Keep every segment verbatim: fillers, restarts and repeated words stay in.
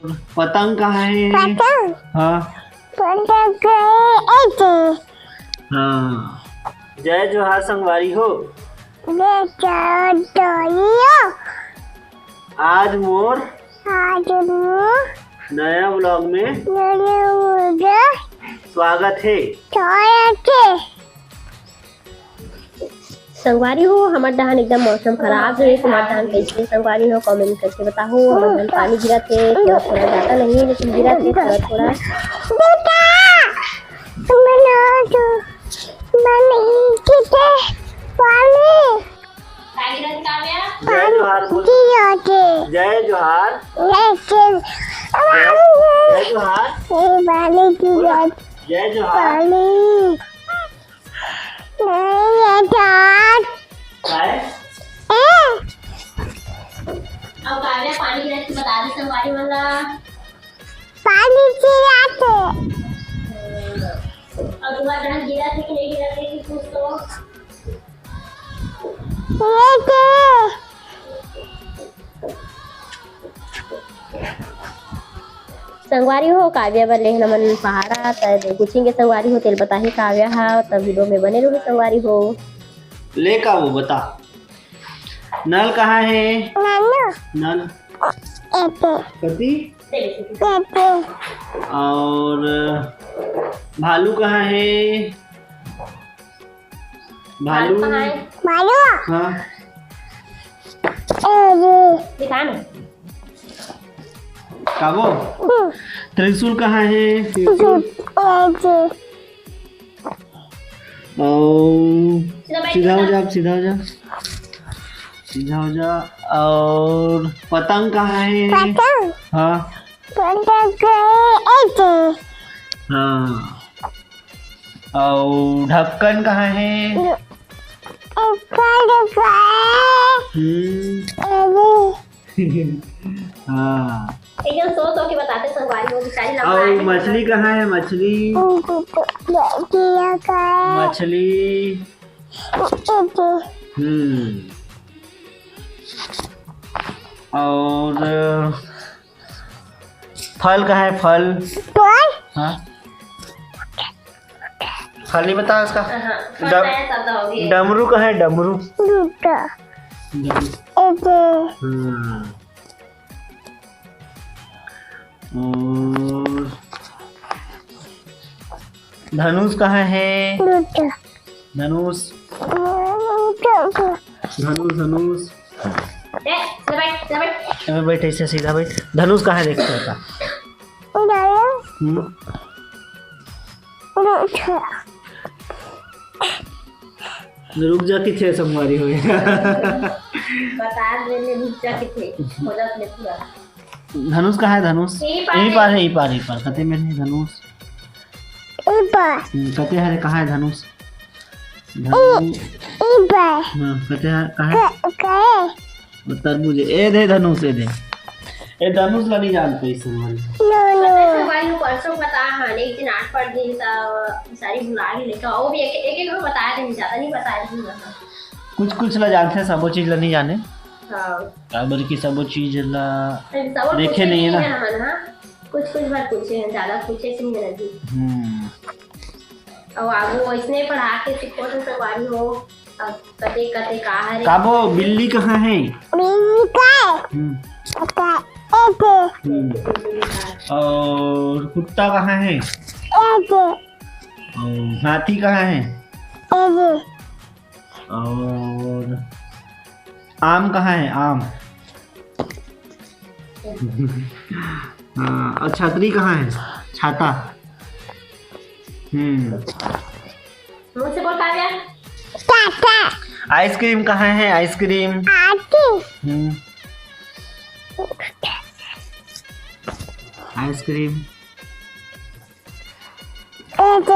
पतंग कहाँ है? पतंग? हाँ। पतंग है ऐसे। हाँ। जय जोहार संगवारी हो। जय जोहार संगवारी हो। आज मोर आज मोर नया vlog में नया vlog स्वागत है। स्वागत है। संगवारी हो, हमर डहान एकदम मौसम खराब हे। तुम्हर डहान कइसे हे संगवारी हो, comment करके बताहू। हमर डहान पानी गिरत हे, थोड़ा थोड़ा, ज्यादा नहीं, लेकिन गिरत हे थोड़ा थोड़ा। बेटा, बना दो, बनी किते पानी। जय जोहार बोल। गिरत हे। जय जोहार। जय जोहार। जय, जय जोहार। ये पानी गिरत। जय जोहार। पानी। नहीं, ये चार। काय? ए। अब काव्या पानी गिरत हे, बता दे संगवारी मन ला। पानी गिरत हे। अब तुम्हर डहान गिरत हे कि नहीं गिरत हे, कि कुछ तो? गिरत हे। संगवारी हो, काव्या बर लेहन हमन पहाड़ा, त पूछेंगे संगवारी हो, तेल बताही काव्या हा, त video में बने रहो संगवारी हो। ले का वो बता, नल कहाँ है? नल। नल। एते। कति? एते। और भालू कहाँ है? भालू। भालू। हाँ। ए, ये। दिखा ना। काबो? हम्म। त्रिशूल कहाँ है? त्रिशूल। ए, ये। और सीधा बैठ सीधा हो जा। जा, आप सीधा हो जा। सीधा हो जा। और पतंग कहाँ है? पतंग? हाँ। पतंग है ऐसे। हाँ। अउ ढक्कन कहाँ हे? ढक्कन, ढक्कन। हम्म। अरे। हाँ। एकदम सो सो के बताथे संगवारी हो, बेचारी लंबा अउ है। मछली कहाँ हे? मछली। किया का है? मछली। हम्म। और फल कहाँ हे? फल। फल? हाँ। फल नहीं पता उसका? हाँ, फल डम-, नया शब्द हो गया। डमरू कहाँ हे? डमरू। डमरू। एते। हाँ। और धनुष कहाँ हे? एते। धनुष। एते। धनुष, धनुष। ए, सीधा बैठ, सीधा बैठ। ए, बैठ, ऐसे सीधा बैठ। धनुष कहाँ हे, देख तो बता। उधर। हम्म। रुक जा। रुक जा, किथे संगवारी हो? बता दे ले, रुक जा, किथे। हो जात ले पूरा। धनुष कहाँ हे, धनुष? यही पार यही हे। पार हे, यही पार, यही पार। कते में हे धनुष? यही पार। हम्म, कते हरे, कहाँ हे धनुष? धनुष। यही पार। हाँ, कते हरे, कहाँ हे? क-, कहे? वो तरबूज हे। ए दे धनुष, ए दे। ए धनुष ला नहीं जानते इस संगवारी। नो, नो। पता हे संगवारी, वो परसों बता, हाँ, एक दिन आठ पढ़ दिन त सारी भुला गे, लेकिन वो भी एक, एक, एक को बता रही, ज्यादा नहीं बता रही हूँ। कुछ, कुछ ला जानथे, सबो चीज ला नहीं जाने। हाँ। काबर कि सबो चीज ला सबो देखे पूछे नहीं है नहीं ना। है हमन, हाँ। कुछ, कुछ बार पूछे हैं, ज्यादा पूछे से नहीं है जी। हम्म। अउ आगू वैसने पढ़ा के सिखो तो संगवारी हो। अब कते, कते का हरे? काबो, बिल्ली कहाँ हे? बिल्ली का हे? हम्म। का, एते। हम्म। और कुत्ता कहाँ हे? एते। और हाथी कहाँ हे? एते। और आम कहाँ हे? आम। हाँ, और छतरी कहाँ हे? छाता। हम्म। मुंह से बोल, काव्या। टाटा। आइसक्रीम कहाँ हे? आइसक्रीम। आती। हम्म। आइसक्रीम। एते।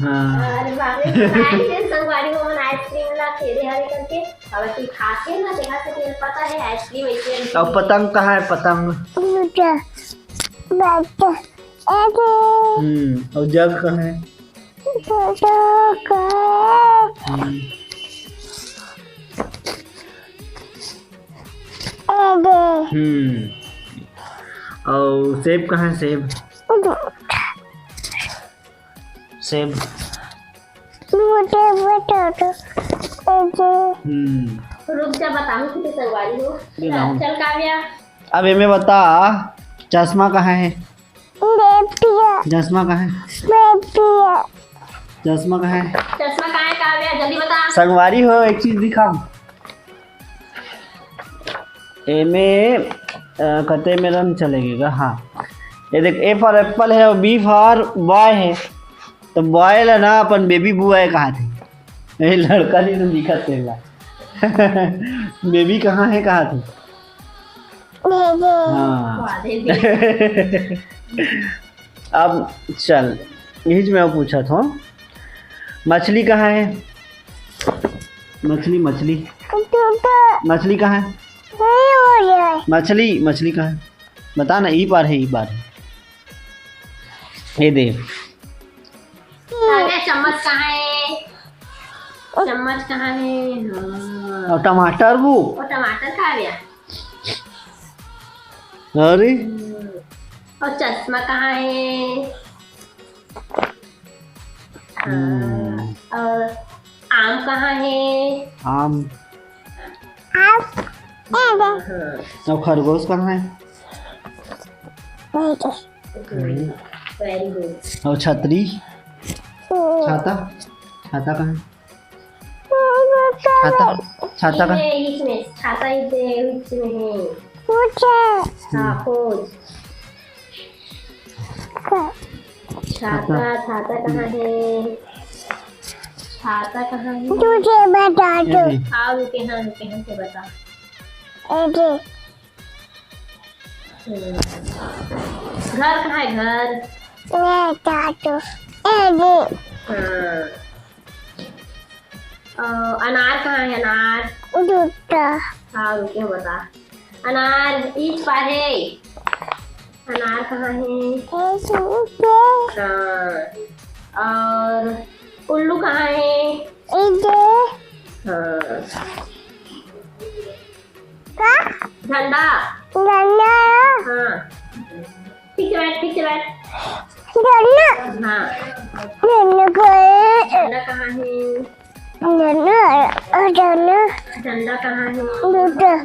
हाँ। अरे बाप रे, तो आइसक्रीम संगवारी हो, मन आइसक्रीम ला खेले हरे करके, अब तू खाते ना, देखा से तेरे पता है आइसक्रीम ऐसे अब पतंग कहाँ हे? पतंग। बच्चा, बच्चा, एते। हम्म, और जग कहाँ हे? बच्चा का। हम्म। एते। हम्म। अउ सेब कहाँ हे? सेब, सेब। मुझे बता दो। मुझे हम्म। रुक जा, बताऊँ कि संगवारी हो। ये लाऊं। चल काव्या। अब एमे बता, चश्मा कहाँ हे? बेटिया। चश्मा कहाँ हे? बेटिया। चश्मा कहाँ हे? चश्मा कहाँ हे काव्या? जल्दी बता। संगवारी हो, एक चीज दिखाओ। एमे, अ, कते में रन चलेगा? हाँ, ये देख, A for apple हे अउ B for boy हे। तो boy ला ना अपन baby boy कहाथे। ए लड़का नहीं तो दिखत तेला। Baby कहाँ हे कहाथे? हाँ। अब चल, यही मैं पूछत हूँ, मछली कहाँ हे? मछली, मछली। मछली कहाँ हे? मछली, मछली कहाँ हे? बता ना, ई पार हे, ई पार हे। ये दे। काव्या, चम्मच कहाँ हे? चम्मच कहाँ हे? हाँ। अउ टमाटर वो? अउ टमाटर काव्या। अरे। हम्म। अउ चश्मा कहाँ हे? हम्म। हाँ। अउ आम कहाँ हे? आम। आम। हाँ। अउ खरगोश कहाँ हे? Very good। अउ छतरी? छाता? छाता कहाँ हे? छाता, छाता कहाँ हे? इसमें, छाता इधर, इसमें हे। हाँ, खोज। छाता, छाता कहाँ हे? छाता कहाँ हे? तुझे बता दो। हाँ, रुके, हाँ, रुके, हाँ, तो बता। घर कहाँ हे, घर? मैं चाटू। ए जी। हाँ। अ, अनार कहाँ हे, अनार? दूटा। हाँ, रुके, बता। अनार इस पार हे। अनार कहाँ हे? ए सूखे। हाँ। अउ उल्लू कहाँ हे? इधर। हाँ। का? झंडा। झंडा। हाँ। पीछे बैठ, पीछे बैठ। झंडा। हाँ। झंडा को झंडा कहाँ हे? झंडा, झंडा। झंडा कहाँ हे? झंडा।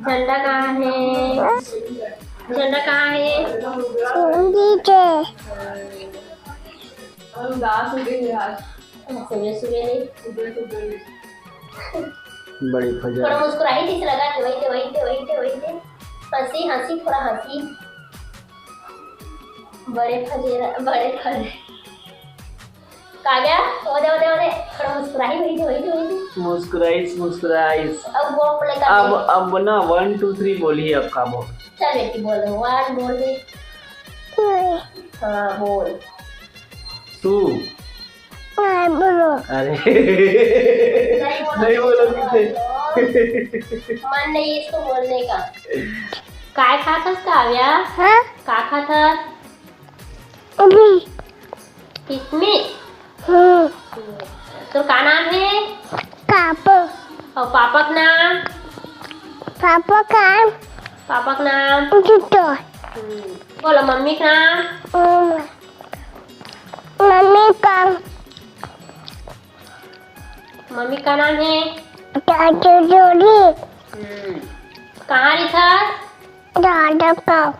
झंडा कहाँ हे? झंडा कहाँ हे? नीचे। और उदास हो गई है आज। सुबह सुबह नहीं। सुबह सुबह नहीं। बड़ी फजर। थोड़ा मुस्कुराही दिस लगा के वही दे, वही दे, वही दे, वही दे। हंसी, हंसी, थोड़ा हंसी। बड़े फजेरा, बड़े फजे-, काव्या, ओदे, ओदे, ओदे। थोड़ा मुस्कुराही वही दे, वही दे, वही दे। मुस्कुराइस, मुस्कुराइस। अब वो अपने का अब, दे। अब ना one two three बोलिए अब का बोल। चल बेटी बोल दे, one बोल दे। हाँ, बोल। तू। हाँ, बोलो। अरे। नहीं बोलो। नहीं बोलो किसे। मन नहीं इसको बोलने का। काय खात हस काव्या? हाँ? का खात हस? अभी। किसमिस? हम्म। तोर का नाम हे? पापा। अउ पापा के नाम? पापा का नाम? पापा के नाम? जूतो। हम्म। बोलो मम्मी के नाम? हम्म। मम्मी का मम्मी का नाम हे? चाचू जोड़ी। हम्म। कहाँ रहिथस? दादा का।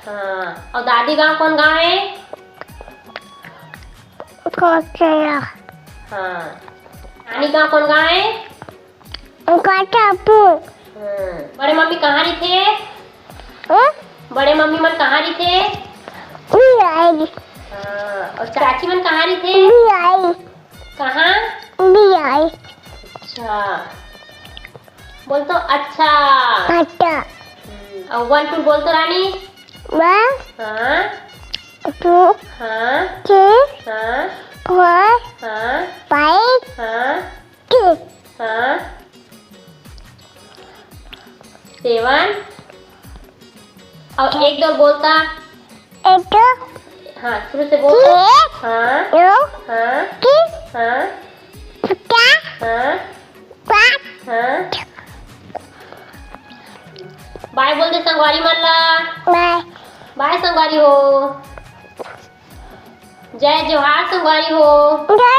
हाँ। अउ दादी गाँव कोन गाँव हे? कोचला। हाँ। नानी गाँव कोन गाँव हे? काटापुर। हाँ। बड़े मम्मी कहाँ रहिथे? हाँ? बड़े मम्मी मन कहाँ रहिथे? बिहारी। हाँ। अउ चाची मन कहाँ रहिथे? बिहारी। कहाँ? बिहारी। अच्छा। बोल तो अच्छा। अच्छा। हम्म, अउ one two बोल तो रानी। One, हाँ। Two, हाँ। Three, हाँ। Four, हाँ। Five, हाँ। Six। हाँ। Seven। अउ एक दो बोलता। एक दो। हाँ, शुरू से बोल। एक, हाँ। दो, हाँ। तीन, हाँ। चार, हाँ। पाँच। हाँ। बाय बोल दे संगवारी मन ला। बाय। बाय संगवारी हो। जय जोहार संगवारी हो। जय